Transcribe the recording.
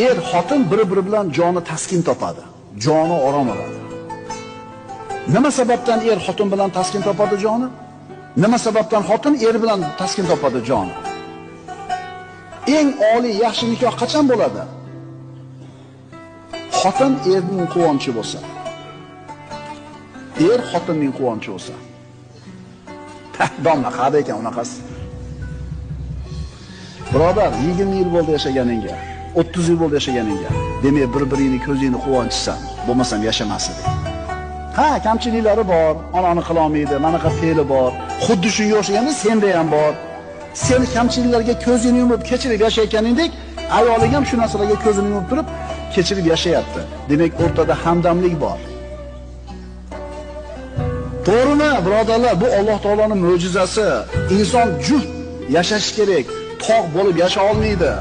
Er xotin bir-biri bilan joni taskin topadi, joni orom oladi. Nima sababdan er xotin bilan taskin topadi joni? Nima sababdan xotin er bilan taskin topadi joni? Eng oliy yaxshi nikoh qachon bo'ladi? Xotin erning quvonchi bo'lsa. Er xotinning quvonchi bo'lsa. Domla qada ekan unaqasi. Birodar, 20 yil bo'ldi yashaganingga, 30 yil bo'ldi yashaganingga. Demak, bir-biringni ko'zingni quvonchisan, bo'lmasam yashamas eding. Ha, kamchiliklari bor, onani qila olmaydi, manaqa fe'li bor. Xuddi shunga o'xshaganda senda ham bor. Sen kamchiliklarga ko'zingni yumib kechirib yashayotganingdek, ayoling ham shu narsalarga ko'zini yumib turib kechirib yashayapti. Demak, o'rtada hamdamlik bor. To'g'rimi, birodarlar? Bu Alloh taoloning mo'jizasi. Inson juft yashash kerak, tog' bo'lib yasha olmaydi.